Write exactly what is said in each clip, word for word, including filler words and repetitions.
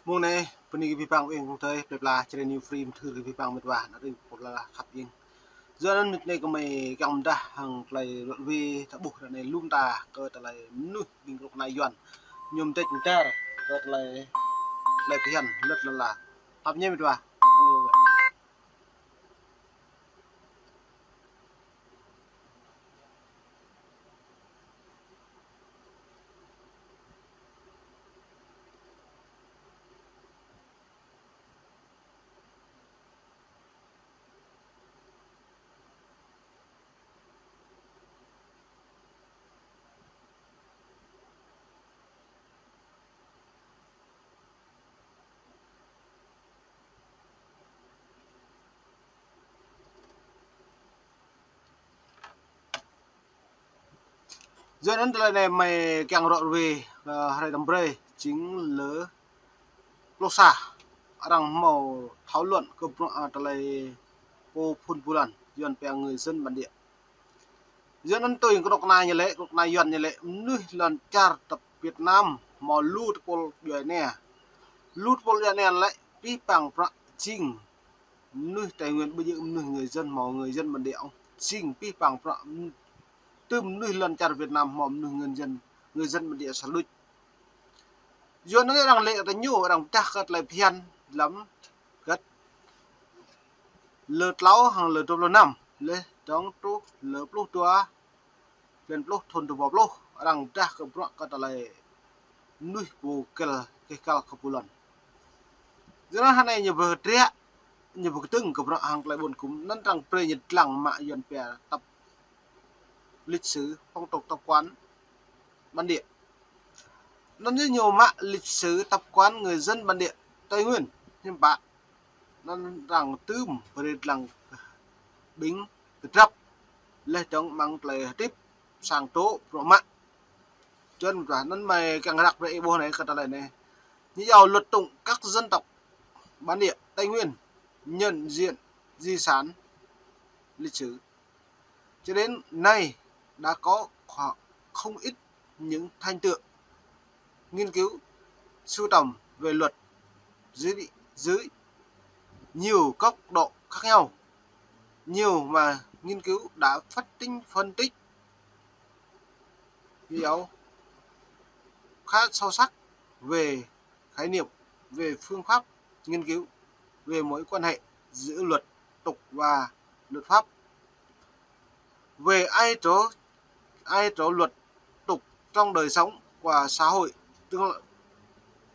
Mông anai, bơni kơ abih bang ƀing kơtơi, plơi pla, Jrai New Free, mơthưr kơ abih bang mĕt wa, ană tring pô pơala khăp ing. Yua anŭn mơ̆ng anai kơmơi kiăng pơdah hăng tơlơi ră ruai ta ƀuh ră anai lŏm ta kơ tơlơi mơnuih ƀing kơnuk kơna Yuan. Ñu mơdĕč mơdar kơ tơlơi, tơlơi phiăn lŏt lŏn ala. Tap ñe mĕt wa. Yua anŭn tơlơi anai mơi kiăng ră ruai, ơ, hrơi tơm brơi, jing lơ pluh sa, arăng hmâo thảo luận kơ bruă, ơ, tơlơi pô phun pô lăn, Yuan pia người dân bản địa. Yua anŭn tui kơnuk kơna ñu lĕ, kơnuk kơna Yuan ñu lĕ, mơnuih lŏn čar tơp Việt Nam hmâo lu tơpul djuai ania. Lu tơpul djuai ania lĕ, abih bang bruă jing mơnuih Tây Nguyên, ƀu djơ̆ mơnuih người dân hmâo người dân bản địa ôh. Jing abih bang bruă mơn-, tơm mơnuih lŏn čar Việt Nam hmâo mơnuih người dân, người dân bản địa sa đôč. Yua anŭn arăng lĕ kơ ñu, arăng pơdah kơ tơlơi phiăn lăm găt lơ klâo hăng lơ dua pluh năm, leh dơ̆ng truh lơ pluh dua, blan pluh thun dua pluh, arăng pơdah kơ bruă kơ tơlơi mơnuih pô găl, gêh găl kơ pô lăn. Yua anŭn hơnai ñu pơtrĕk, ñu pơkơdơ̆ng kơ bruă hăng tơlơi ƀun gŭm, anŭn arăng brơi ñu lăng mă Yuan pia tập lịch sử, phong tục tập quán bản địa. Anŭn ñu, ñu mă lịch sử tập quán người dân bản địa Tây Nguyên, hiư̆m pă. Anŭn arăng tơm brơi lăng ƀing kơdrăp, leh dơ̆ng amăng tơlơi hơdip sang tŏ bruă mă. Yua anŭn mơ̆n anŭn mơi kiăng răk brơi ih ƀuh anai kơ tơlơi anai. Ñu iâu luật tụng các dân tộc bản địa Tây Nguyên nhận diện di sản lịch sử. Cho đến nay đã có khoảng không ít những thành tựu nghiên cứu sưu tầm về luật dưới, dưới nhiều góc độ khác nhau. Nhiều mà nghiên cứu đã phát tính phân tích hiểu khá sâu sắc về khái niệm, về phương pháp nghiên cứu, về mối quan hệ giữa luật tục và luật pháp, về ai trò, ai trò luật tục trong đời sống và xã hội tương,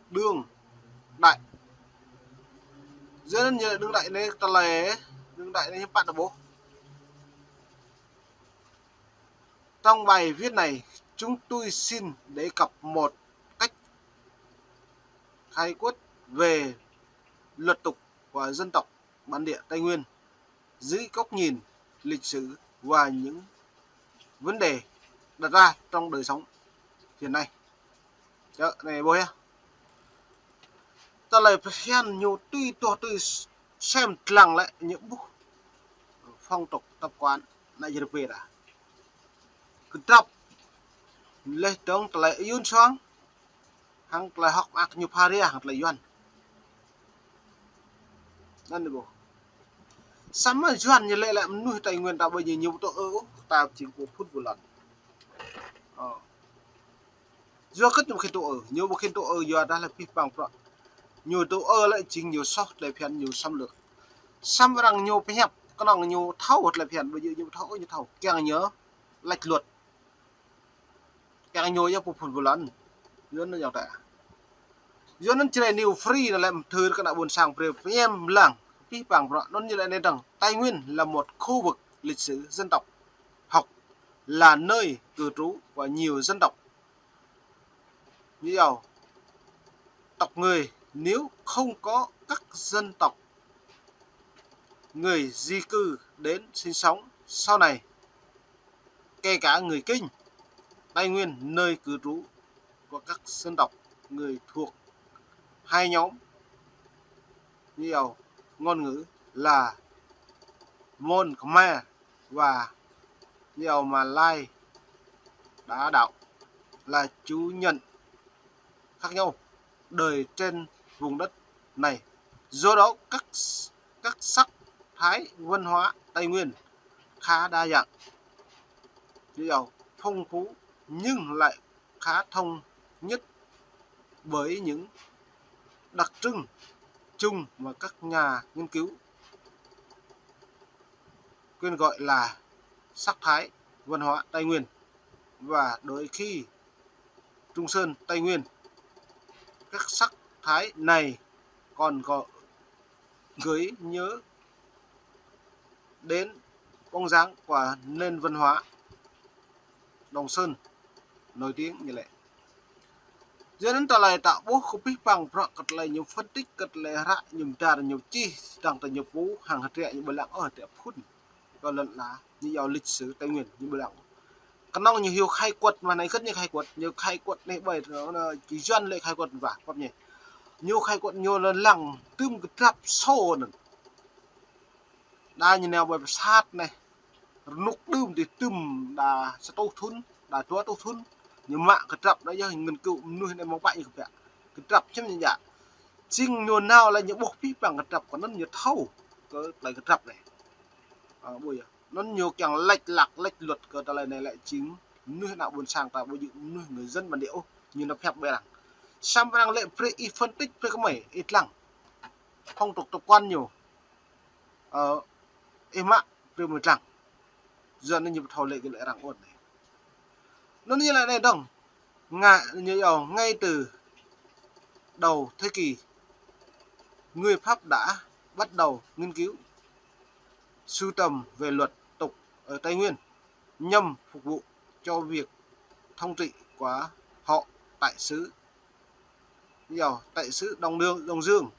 đương đại. Yua anŭn ñu đương đại anai, tơlơi đương đại anai hiư̆m pă ta ƀuh. Trong bài viết này, chúng tôi xin đề cập một cách khái quát về luật tục của dân tộc bản địa Tây Nguyên dưới góc nhìn lịch sử và những vấn đề đặt ra trong đời sống hiện nay. Čơ anai ƀuh yơh. Tơlơi phiăn ñu tui tuh tui sem lăng lĕ ñu ƀuh phong tục tập quán anai jrê pê đa. Kơdrăp leh dơ̆ng tơlơi ayun suang hăng tơlơi hŏk mơak ñu pha ria hăng tơlơi Yuan. Anŭn ƀuh. Samơ̆ Yuan ñu lĕ lĕ mơnuih Tây Nguyên ta ƀu djơ̆ ñu ƀu tŭ ư, ta jing pô phun pô lăn. Ơ. Yua kơ ñu ƀu khĭn tŭ ư, ñu ƀu khĭn tŭ ư yua dah lĕ abih bang bruă. Ñu tŭ ư lĕ jing ñu soh tơlơi phiăn ñu xâm lược. Samơ̆ arăng ñu pơhiăp, kơnơ̆ng ñu thâo tơlơi phiăn, ƀu djơ̆ ñu thâo, ñu thâo. Kiăng ñu lĕč luật. Kiăng ñu yơh pô phun pô lăn. Yua anŭn yơh ta. Yua anŭn Jrai New Free anai lĕ mơthưr kơ ană ƀôn sang brơi pơñem lăng abih bang bruă. Anŭn ñu lĕ anai dơ̆ng. Tây Nguyên là một khu vực lịch sử dân tộc học, là nơi cư trú của nhiều dân tộc. Ñu iâu tộc người, nếu không có các dân tộc người di cư đến sinh sống sau này, kể cả người Kinh, Tây Nguyên, nơi cư trú của các dân tộc người thuộc hai nhóm, ñu iâu ngôn ngữ là Mon Khmer và ñu iâu Malay đa đạo là chủ nhân khác nhau. Đời trên vùng đất này. Do đó, các các sắc thái văn hóa Tây Nguyên khá đa dạng, phong phú nhưng lại khá thống nhất bởi những đặc trưng chung mà các nhà nghiên cứu quyên gọi là sắc thái văn hóa Tây Nguyên và đôi khi Trung Sơn Tây Nguyên. Các sắc thái này còn có gợi nhớ đến bóng dáng của nền văn hóa Đông Sơn nổi tiếng như lĕ. Yua anŭn tơlơi ta ƀuh kơ pih păng prăk kơ tơlơi ñu phân tích, kơ tơlơi hră ñu dar ñu čih, sedang ta ñu pô hăng hơdră ñu ƀu lăng ôh, hơdră phun. Kơ lŏn ala ñu yua lịch sử Tây Nguyên ñu ƀu lăng. Kơnơ̆ng ñu hyu khai quật mơ̆n anai kơt ñu khai quật, ñu khai quật anai ƀơi, ñu či Yuan lĕ khai quật ƀă, pap ñu. Ñu khai quật ñu lăng tơm kơdrăp sô anŭn. Đa ñu nao ƀơi pơsat anai. Rơnŭk đưm dih tơm đa sa rơtuh thŭn, đa dua rơtuh thŭn. Ñu mă kơdrăp đa yơh, nghiên cứu mơnuih anai mơ̆ng pă ñu kơpă. Kơdrăp čem ñu djă. Jing ñu nao lĕ ñu ƀuh pih păng kơdrăp kơ anŭn ñu thâo kơ tơlơi kơdrăp anai. Ơ, ƀu yơh. Anŭn ñu kiăng lĕč lăk, lĕč luật kơ tơlơi anai lĕ jing mơnuih ană ƀôn sang ta ƀu djơ̆ mơnuih người dân bản địa ôh, ñu nao pơhiăp ƀơi arăng. Samơ̆ arăng lĕ brơi ih phân tích brơi kơ mơi, ih lăng. Phong tục tập quán ñu. Ơ, ih mă brơi mơi lăng. Yua anŭn ñu ƀu thâo lĕ kơ lĕ arăng ôn anai. Anŭn ñu lĕ anai dơ̆ng. Ngă-, ñu yua ngay từ đầu thế kỷ, người Pháp đã bắt đầu nghiên cứu, sưu tầm về luật tục ở Tây Nguyên nhằm phục vụ cho việc thống trị của họ. Đại sứ, yua đại sứ Đông Dương, Đông Dương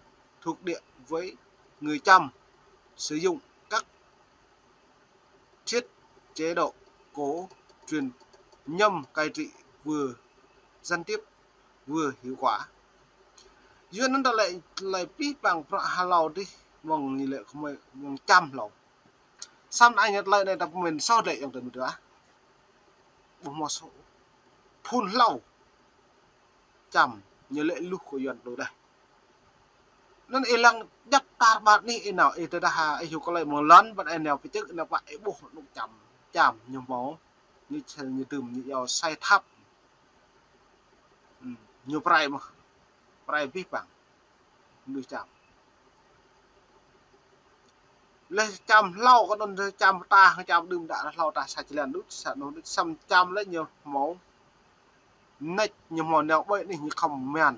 thuộc địa với người Chăm sử dụng các thiết chế độ cổ truyền nhằm cai trị vừa gián tiếp vừa hiệu quả. Yua anŭn tơlơi, tơlơi pih păng prăk hlâo dih mơ̆ng ñu lĕ kơ mơi mơ̆ng Chăm hlâo. Samơ̆ anai tơlơi anai ta pơmĭn soh lĕ yŏng tơ mơdră. Ƀu hmâo soh. Phun hlâo. Chăm ñu lĕ luh kơ Yuan tui đah. Anŭn ih lăng djăp tar ƀar anih ih nao, ih tơdah ih hyu kơ tơlơi mơ̆ng lŏn, ƀơi anai nao pơčơ̆, nao pă ih ƀuh anŭn Chăm, Chăm ñu hmâo, ñu čel ñu tơm, ñu yua sai thap. Ư, ñu prai mơ̆n, prai pih păng. Mơnuih Chăm. Lĕ Chăm hlâo kơ anŭn, Chăm ta, Chăm đưm đă hlâo ta sa čơlan đôč, sa anŭn đôč, samơ̆ Chăm lĕ ñu hmâo mơneč, ñu hmâo nao ƀơi anih ñu khŏm mơ̆n,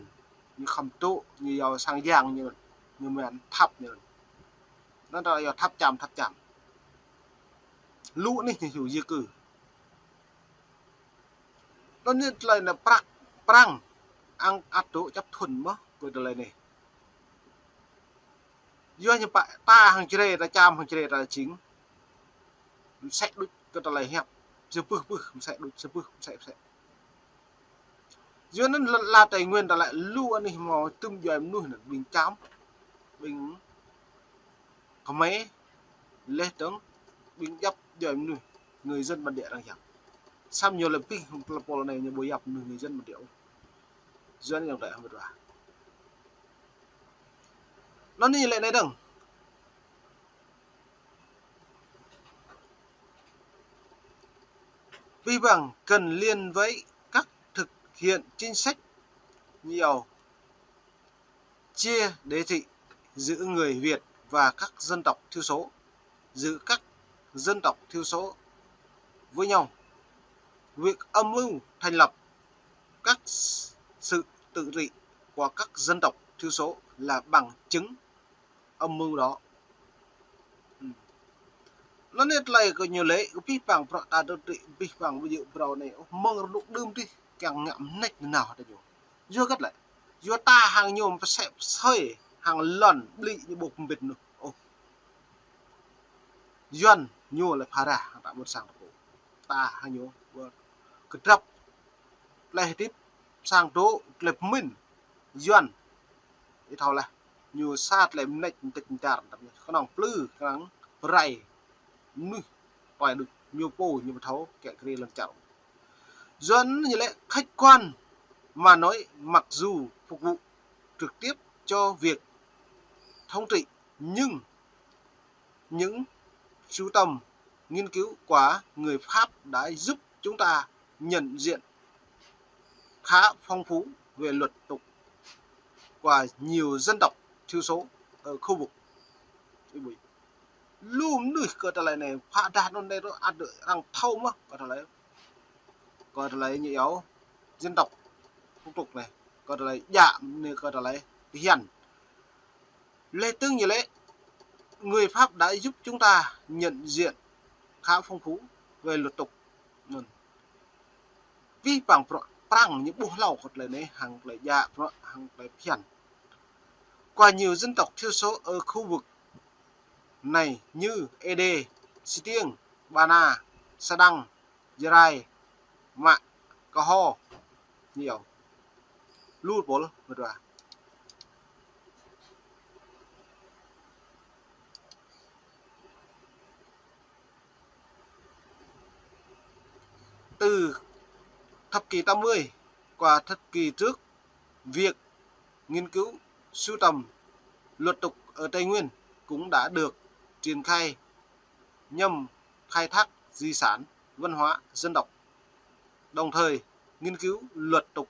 ñu khŏm tŭ, ñu yua sang yang ñu, ñu mơ̆n thap ñu. Anŭn ta yua thap Chăm, thap Chăm. Lu anih ñu hyu di cư. Anŭn ñu tơlơi anai prăk, prăng, ang ăt dŏ čăp thŭn mơ̆n, kơ tơlơi anai. Yua ñu pă ta hăng Jrai, ta Chăm hăng Jrai, ta jing. Mơsĕ đôč kơ tơlơi hiăp. Sa bưh bưh, mơsĕ đôč, sa bưh, mơsĕ, mơsĕ. Yua anŭn lŏn ala Tây Nguyên ta lĕ lu anih hmâo tơm djuai mơnuih anŭn, ƀing Chăm, ƀing Khmer, leh dơ̆ng ƀing djăp djuai mơnuih, người dân bản địa arăng yap. Samơ̆ ñu lĕ pih hăng tơlơi pô anai ñu ƀu yap mơnuih người dân bản địa ôh. Yua anŭn yŏng tơ hơmet wa. Anŭn ñu lĕ anai dơ̆ng. Pih păng gắn liền với các thực hiện chính sách nhiều chia địa vị giữa người Việt và các dân tộc thiểu số, giữa các dân tộc thiểu số với nhau. Việc âm mưu thành lập các sự tự trị của các dân tộc thiểu số là bằng chứng âm mưu đó. Ư. Anŭn anai tơlơi kơ ñu lĕ, kơ pih păng prăk ta dŏ tơlơi pih păng ƀu djơ̆ phrâo anai, ôh, mơ̆ng rơnŭk đưm dih, kiăng ngă mơneč nao ta ñu. Yua hơget lĕ? Yua ta hăng ñu pơsĕ pơsơi, hăng lŏn ƀlĭ ñu ƀu pơmbĭt anŭn. Ôh. Yuan ñu lĕ phara hăng ta ƀôn sang ta pô. Ta hăng ñu ƀu kơdrăp. Tơlơi hơdip sang dŏ, tơlơi pơmĭn. Yuan. Ih thâo leh. Ñu sa tơlơi mơneč mơtĭt mơčar. Kơnơ̆ng plư, kơnơ̆ng pơrai. Mơnuih. Tui đôč ñu pô, ñu ƀu thâo, kĕ kri lŏn čar. Yuan ñu lĕ khách quan mà nói, mặc dù phục vụ trực tiếp cho việc thống trị, nhưng những sưu tầm nghiên cứu của người Pháp đã giúp chúng ta nhận diện khá phong phú về luật tục của nhiều dân tộc thiểu số ở khu vực. Lu mơnuih kơ tơlơi anai, pha dah anŭn anai tơ ăt arăng thâo mơ̆ kơ tơlơi, kơ tơlơi ñu yua dân tộc, phong tục anai, kơ tơlơi djă anai, kơ tơlơi phiăn. Lĕ tơ̆ng ñu lĕ, người Pháp đã giúp chúng ta nhận diện khá phong phú về luật tục. Anŭn. Abih bang bruă Prăng ñu ƀuh hlâo kơ tơlơi anai, hăng tơlơi djă bruă, hăng tơlơi phiăn. Của nhiều dân tộc thiểu số ở khu vực này như Ê Đê, Stiêng, Ba Na, Sa Đăng, Jarai, Mă, Kơho, ñu yua. Lu pôl, mơdua. Từ thập kỷ tám mươi qua thập kỷ trước, việc nghiên cứu sưu tầm luật tục ở Tây Nguyên cũng đã được triển khai nhằm khai thác di sản văn hóa dân tộc, đồng thời nghiên cứu luật tục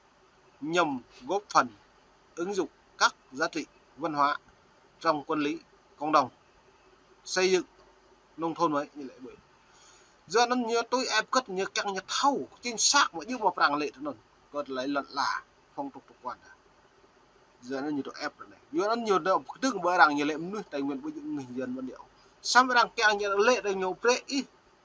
nhằm góp phần ứng dụng các giá trị văn hóa trong quản lý cộng đồng, xây dựng nông thôn mới, ñu lĕ ƀơi. Yua anŭn ñu tui ĕp kơ̆t, ñu kiăng ñu thâo chính xác mơ̆ yua mơ̆ Prăng lĕ tui anŭn kơ tơlơi lŏn ala, phong tục tập quán ta. Yua anŭn ñu tui ĕp anai. Yua anŭn ñu tui kơtư̆ng ƀơi arăng ñu lĕ mơnuih Tây Nguyên ƀu djơ̆ ngih dân bản địa. Samơ̆ arăng kiăng ñu lĕ tui ñu prĕ ih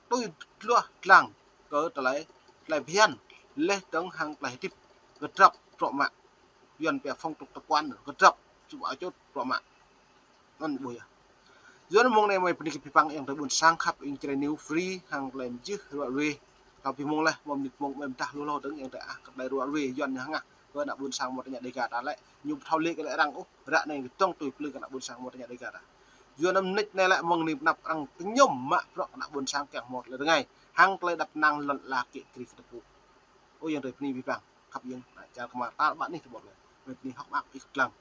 tui tluah tlang kơ tơlơi, tơlơi phiăn, lĕ tơ̆ng hăng tơlơi hơdip kơdrăp bruă mă. Yuan pia phong tục tập quán kơdrăp, čuh ƀu čut bruă mă. Anŭn ƀu yơh. Yua anŭn mơ̆ng anai mơi bơni kơ abih bang ayŏng adơi ƀôn sang khăp ing čre New Free hăng tơlơi mơjưh ruă ruê. Kơ abih mơ̆ng lĕ, mơ̆ng mơnit mơ̆ng mơi pơdah lu hlâo dơ̆ng ayŏng adơi ah, kơ tơlơi ruă ruê Yuan ñu hơngah kơ ană ƀôn sang mơta ña Dega ta lĕ. Ñu ƀu thâo lĕ kơ lĕ arăng ôh, ră anai kơdŏng tui plư kơ ană ƀôn sang mơta ña Dega ta. Yua anŭn mơnit anai lĕ mơ̆ng anai pơanăp arăng tơñum mă bruă kơ ană ƀôn sang kiăng hmâo tơlơi rơngai. Hăng tơlơi đăp năng lŏn ala kiăng krĭ kơ tơpŭ. Ơ ayŏng adơi bơni abih bang khăp yơ̆ng, ană čar kơmar ta ƀă anih tơƀuh lĕ. Bơni hŏk mơak ih lăng.